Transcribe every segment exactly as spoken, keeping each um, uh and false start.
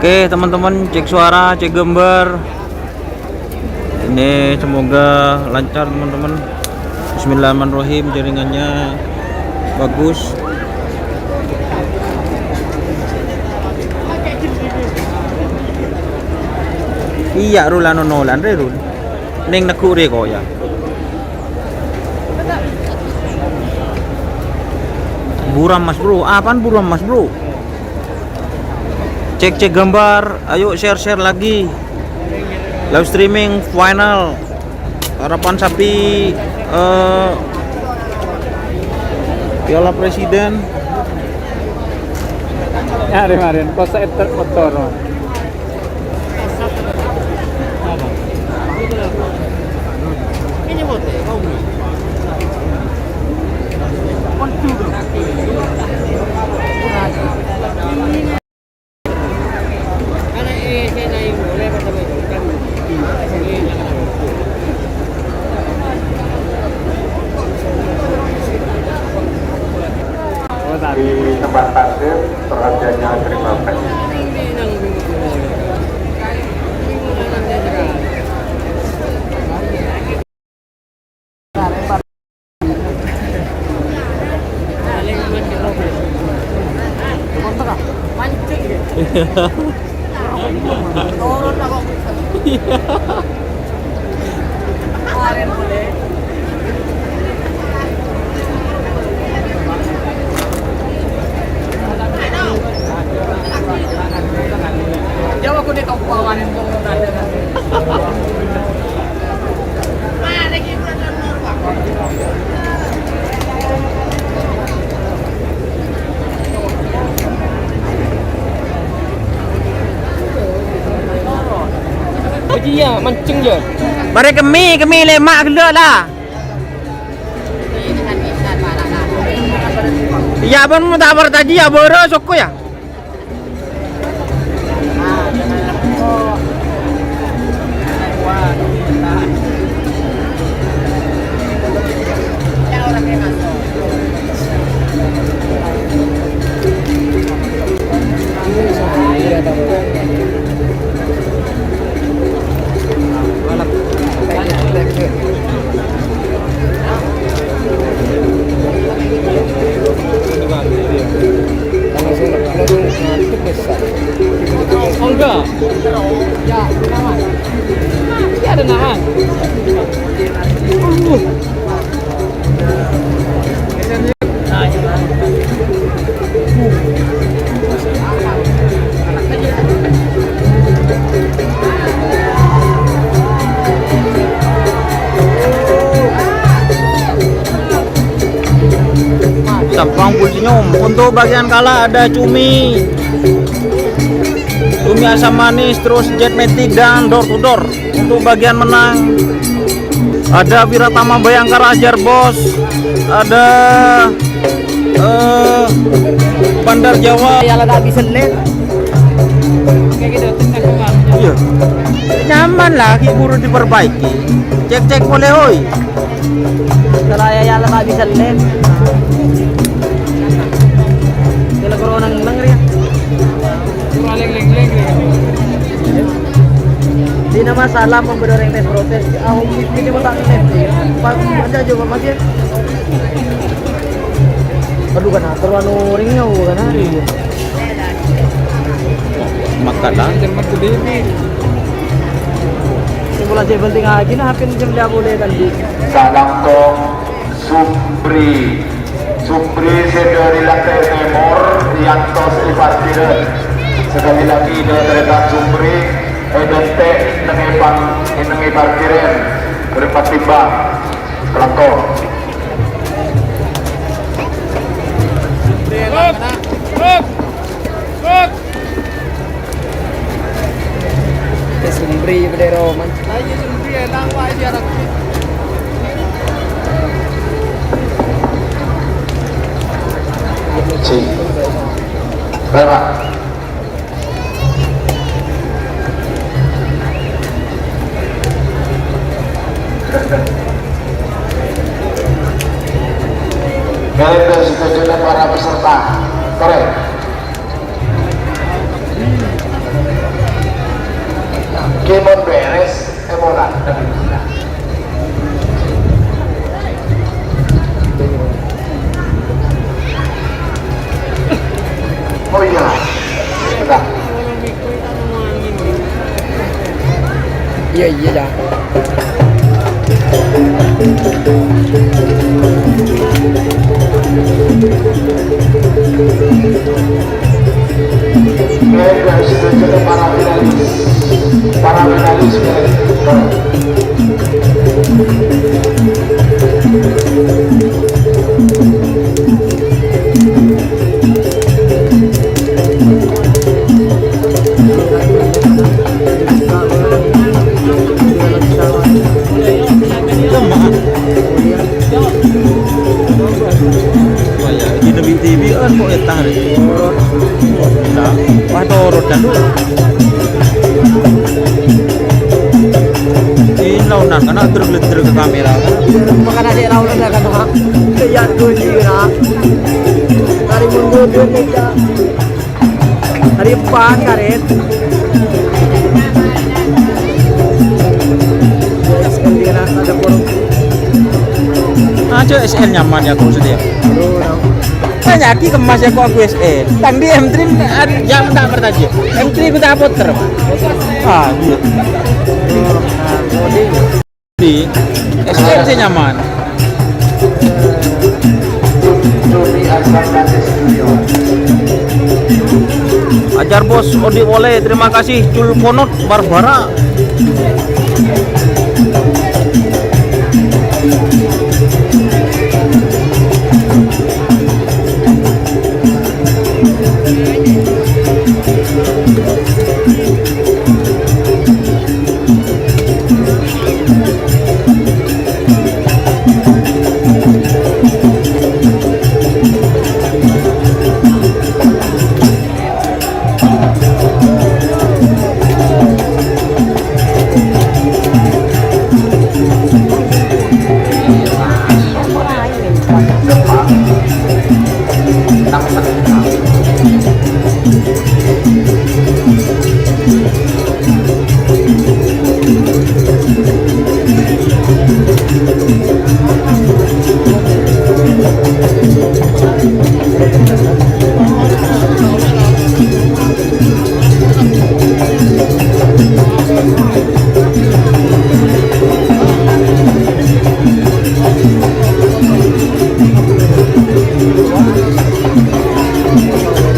Oke, teman-teman, cek suara, cek gambar. Ini semoga lancar, teman-teman. Bismillahirrahmanirrahim, jaringannya bagus. Iyâ, Rul, ano nolan, rè, Rul. Neng neggu' rè, kok, yâ. Buram, Mas Bro. Apaan buram, Mas Bro? Cek-cek gambar, ayo share-share lagi. Live streaming final. Harapan Sapi, eh, Piala Presiden. Arè marèn, kok saèter motor. Di tempat takdir, perhatiannya terima kasih. Iyâ, mancèng, yâ. Marè kemmè, kemmè lèma' ghellâ' la. Iyâ, bân mon ta' parcajâ, yâ, bârâ soko, yâ. Oh, enggak. Ya, ada nama. Sampang full senyum. Untuk bagian kalah ada cumi. Cumi asam manis, terus Jet Matic dan door to door. Untuk bagian menang ada Wiratama Bayangkara Hajar Bos, ada, eh, Bandar Jawa. Yâ la ta' bisa lè'. Iyâ. Nyaman la, ghi' buru diperbaiki. Cek-cek polè, hoi. Kalau ya, yâ la ta' bisa lè'. Kira-kira nang, nang rèya. Dinna masalah mon bâdâ orèng tes protes. Ah, ini mau tak tes. Pas aja coba, Mas, ya. Aduh, kan atur anu orèng nyawa, kan, ah. Makanan. Sè penting aja nah, H P jam dia boleh kan, di. Salam kong. Supri. Supri sè dâri lantè tèmor, èantos è parkiran. Sekali lagi, dâ' tarètan Supri, è dântè' neng è pang-, neng è parkiran. Bârâmpa timbang. Kalangkong. Yâ, Sumbri bâdâ è Roma. Lah, iyâ, Sumbri èlang, Pak, iyâ, Pak. Cik. Baik, Pak. Baik, setuju para peserta. Korek. Oh iya. Bentar. Iya, iya, dah. Oke, guys, selanjutnya para finalis. Para finalis, guys. Wah, ya, di Nabi T V kan kok etang, Rek? Nah, wah, torot kan, tuh. Ini launan, kan, tergelitik ke kamera, kan? Makana sè laonan, kan, ha? Kèya ghuli, kan? Hari Minggu, dia kèya. Hari Pan, karet. Aja S L nyaman ya, aku sedih. Tanya ki kemas ya, kok aku S L. Tang di M three ad-, jam tak bertaji. M three kita puter, Pak. Ah, iya. Di S L sih nyaman. Ajar, Bos, Odi Wole, terima kasih, Cul Konot, Barbara.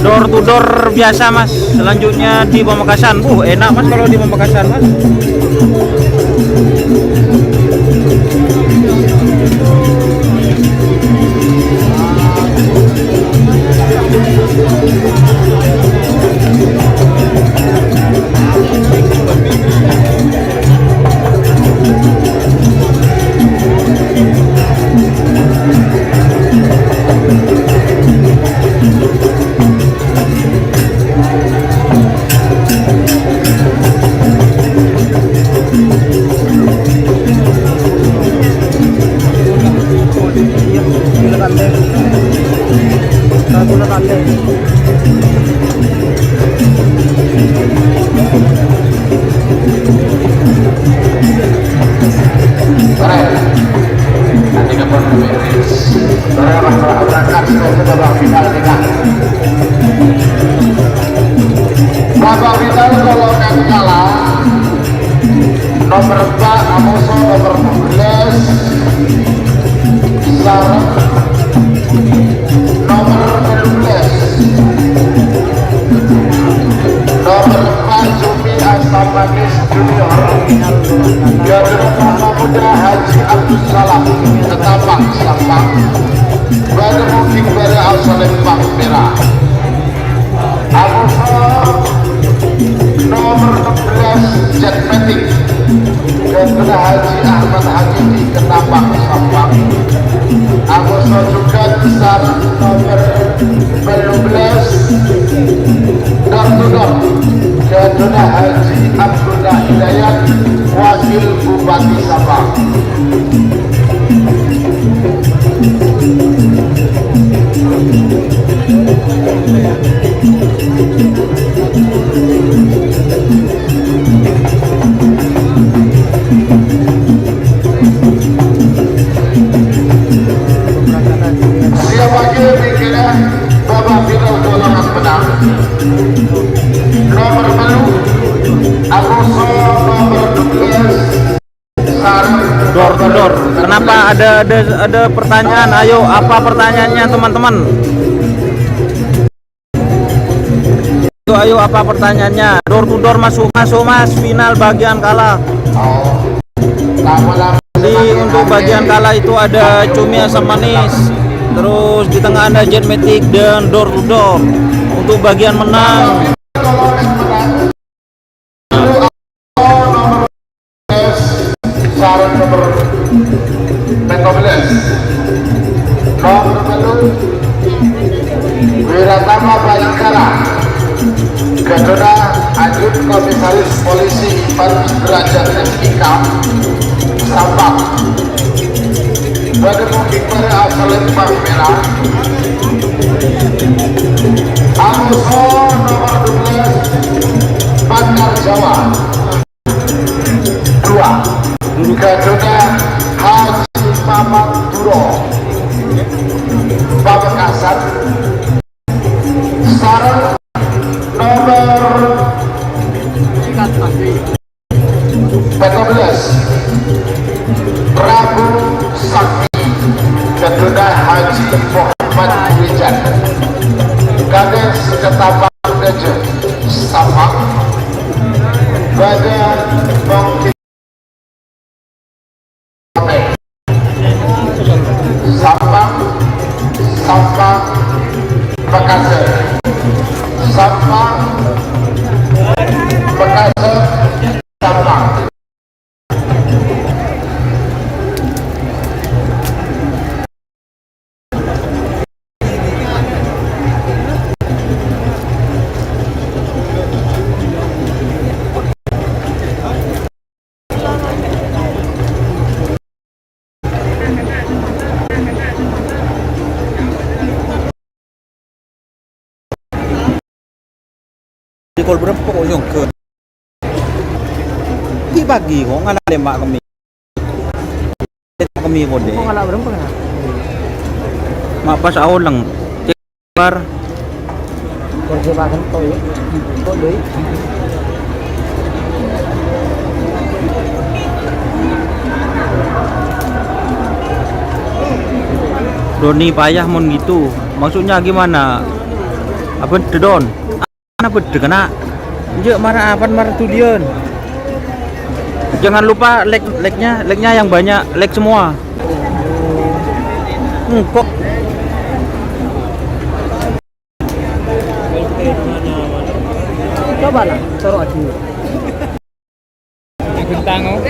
Door to door biasa, Mas. Selanjutnya di Pamekasan. Uh, enak, Mas, kalau di Pamekasan, Mas. Babak final kalau nèng kalah, nomor empat Amoso, nomor enam belas sareng nomor tellu belas. Nomor empat Jumi Asam Manis Junior. Gadungan Muda Haji Abdus Salam, Ketapang, Sampang. Bâdâ Muking Bârâ Asalèmpang Pèra'. Amoso nomor enam belas Jet Matic. Gadungan Haji Ahmad Hakimi, Ketapang, Sampang. Amoso juga besar nomor tellu belas, door to door. Gadungan Haji Abdullah Hidayat, Wakil Bupati Sampang. Door to door. Kenapa ada, ada, ada pertanyaan? Ayo, apa pertanyaannya, teman-teman? Ayo, ayo, apa pertanyaannya? Door to door masuk, masuk, Mas. Final bagian kalah. Jadi, untuk bagian kalah itu ada cumi asam manis. Terus di tengah ada Jet Matic dan door to door. Untuk bagian menang, sareng nomor pètto bellâs. Nomor tellu, Wiratama Bayangkara, ghântona Ajun Komisaris Polisi Pati Derajat S I K, Sampang. Bâdâ Bukit Bara asal Lembang Merah. Amuso nomor dua belas, Bandar Jawa. Dua. Ghântona Haji Mamat Duro, Pamekasan. Sareng nomor pètto bellâs, Prabu Sakti, ghântona Haji Muhammad Wijan. Kadis Ketapang Gajah Sampang, bâdâ Mongki Sampang, Sampang, Pekasen. Sampang, Pekasen, Sampang. Di kol berempo kok nyongke. Di pagi kok ngana lema' kami. Kami kode. Kok ngala' berempo kena? Ma' pas aoleng. Cek bar. Kerja makan toh ya. Kok doi? Doni payah mon gitu. Maksudnya gimana? Apa dedon? Ana bâdâ kèna. Enjâ', mara apan mara dulian. Jangan lupa like, like-nya, like-nya yang banyak, like semua. Engkok. Coba lah, taruh aja. Bintang, oh.